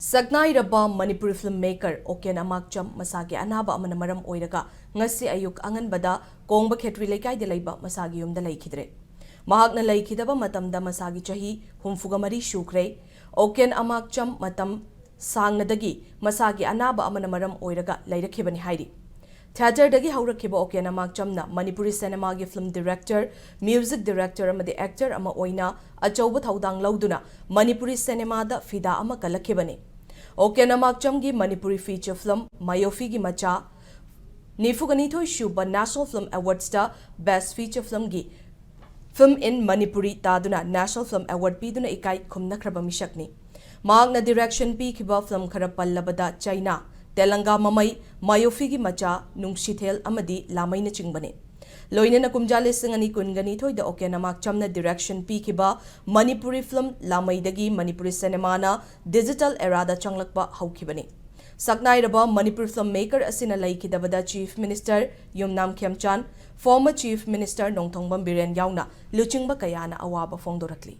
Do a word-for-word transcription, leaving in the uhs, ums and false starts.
ꯁꯛꯅꯥꯏꯔꯕ Manipuri film maker ꯑꯣꯀꯦꯟ ꯑꯃꯥꯛꯆꯝ ꯃꯁꯥꯒꯤ ꯑꯅꯥꯕ ꯑꯃꯅ ꯃꯔꯝ ꯑꯣꯏꯔꯒ ꯉꯁꯤ ꯑꯌꯨꯛ ꯑꯉꯟꯕꯗ ꯀꯣꯡꯕ ꯈꯦꯇ꯭ꯔꯤ ꯂꯩꯀꯥꯏꯗ ꯂꯩꯕ ꯃꯁꯥꯒꯤ ꯌꯨꯝꯗ ꯂꯩꯈꯤꯗ꯭ꯔꯦ꯫ ꯃꯍꯥꯛꯅ ꯂꯩꯈꯤꯗꯕ ꯃꯇꯝꯗ ꯃꯁꯥꯒꯤ ꯆꯍꯤ ꯍꯨꯝꯐꯨꯒ ꯃꯔꯤ ꯁꯨꯈ꯭ꯔꯦ꯫ ꯑꯣꯀꯦꯟ ꯑꯃꯥꯛꯆꯝ ꯃꯇꯝ ꯁꯥꯡꯅꯗꯒꯤ ꯃꯁꯥꯒꯤ ꯑꯅꯥꯕ ꯑꯃꯅ ꯃꯔꯝ ꯑꯣꯏꯔꯒ ꯂꯩꯔꯛꯈꯤꯕꯅꯤ ꯍꯥꯏꯔꯤ꯫ ꯊꯤꯌꯦꯇꯔꯗꯒꯤ ꯍꯧꯔꯛꯈꯤꯕ ꯑꯣꯀꯦꯟ ꯑꯃꯥꯛꯆꯝꯅ ꯃꯅꯤꯄꯨꯔꯤ ꯁꯤꯅꯦꯃꯥꯒꯤ ꯐꯤꯜꯝ ꯗꯤꯔꯦꯛꯇꯔ, ꯃ꯭ꯌꯨꯖꯤꯛ ꯗꯤꯔꯦꯛꯇꯔ ꯑꯃꯗꯤ ꯑꯦꯛꯇꯔ ꯑꯃ ꯑꯣꯏꯅ ꯑꯆꯧꯕ ꯊꯧꯗꯥꯡ ꯂꯧꯗꯨꯅ ꯃꯅꯤꯄꯨꯔꯤ ꯁꯤꯅꯦꯃꯥꯗ ꯐꯤꯗꯥ ꯑꯃ ꯀꯜꯂꯛꯈꯤꯕꯅꯤ꯫ ꯑꯣꯀꯦꯟ ꯑꯃꯥꯛꯆꯝꯒꯤ ꯃꯅꯤꯄꯨꯔꯤ ꯐꯤꯆꯔ ꯐꯤꯜꯝ ꯃꯌꯣꯐꯤꯒꯤ ꯃꯆꯥ ꯅꯤꯐꯨꯒ ꯅꯤꯊꯣꯏ ꯁꯨꯕ National Film Awardsꯇ Best Feature Filmꯒꯤ Film in Manipuri ꯇꯥꯗꯨꯅ National Film Award ꯄꯤꯗꯨꯅ ꯏꯀꯥꯏ ꯈꯨꯝꯅꯈ꯭ꯔꯕ ꯃꯤꯁꯛꯅꯤ꯫ ꯃꯍꯥꯛꯅ ꯗꯤꯔꯦꯛꯁꯟ ꯄꯤꯈꯤꯕ ꯐꯤꯜꯝ ꯈꯔ ꯄꯜꯂꯕꯗ ꯆꯩꯅꯥ, ꯇꯦꯂꯪꯒꯥ ꯃꯃꯩ, ꯃꯌꯣꯐꯤꯒꯤ ꯃꯆꯥ, ꯅꯨꯡꯁꯤꯊꯦꯜ ꯑꯃꯗꯤ ꯂꯥꯃꯩꯅꯆꯤꯡꯕꯅꯤ꯫ ꯂꯣꯏꯅꯅ ꯀꯨꯝꯖꯥ ꯂꯤꯁꯤꯡ ꯑꯅꯤ ꯀꯨꯟꯒ ꯅꯤꯊꯣꯏꯗ ꯑꯣꯀꯦꯟ ꯑꯃꯥꯛꯆꯝꯅ ꯗꯤꯔꯦꯛꯁꯟ ꯄꯤꯈꯤꯕ ꯃꯅꯤꯄꯨꯔꯤ ꯐꯤꯜꯝ ꯂꯥꯃꯩꯗꯒꯤ ꯃꯅꯤꯄꯨꯔꯤ ꯁꯤꯅꯦꯃꯥꯅ ꯗꯤꯖꯤꯇꯦꯜ ꯑꯦꯔꯥꯗ ꯆꯪꯂꯛꯄ ꯍꯧꯈꯤꯕꯅꯤ꯫ ꯁꯛꯅꯥꯏꯔꯕ ꯃꯅꯤꯄꯨꯔ ꯐꯤꯜꯝ ꯃꯦꯀꯔ ꯑꯁꯤꯅ ꯂꯩꯈꯤꯗꯕꯗ chief minister Yumnam Khemchand, former chief minister Nongthombam Biren ꯌꯥꯎꯅ ꯂꯨꯆꯤꯡꯕ ꯀꯌꯥꯅ ꯑꯋꯥꯕ ꯐꯣꯡꯗꯣꯔꯛꯂꯤ꯫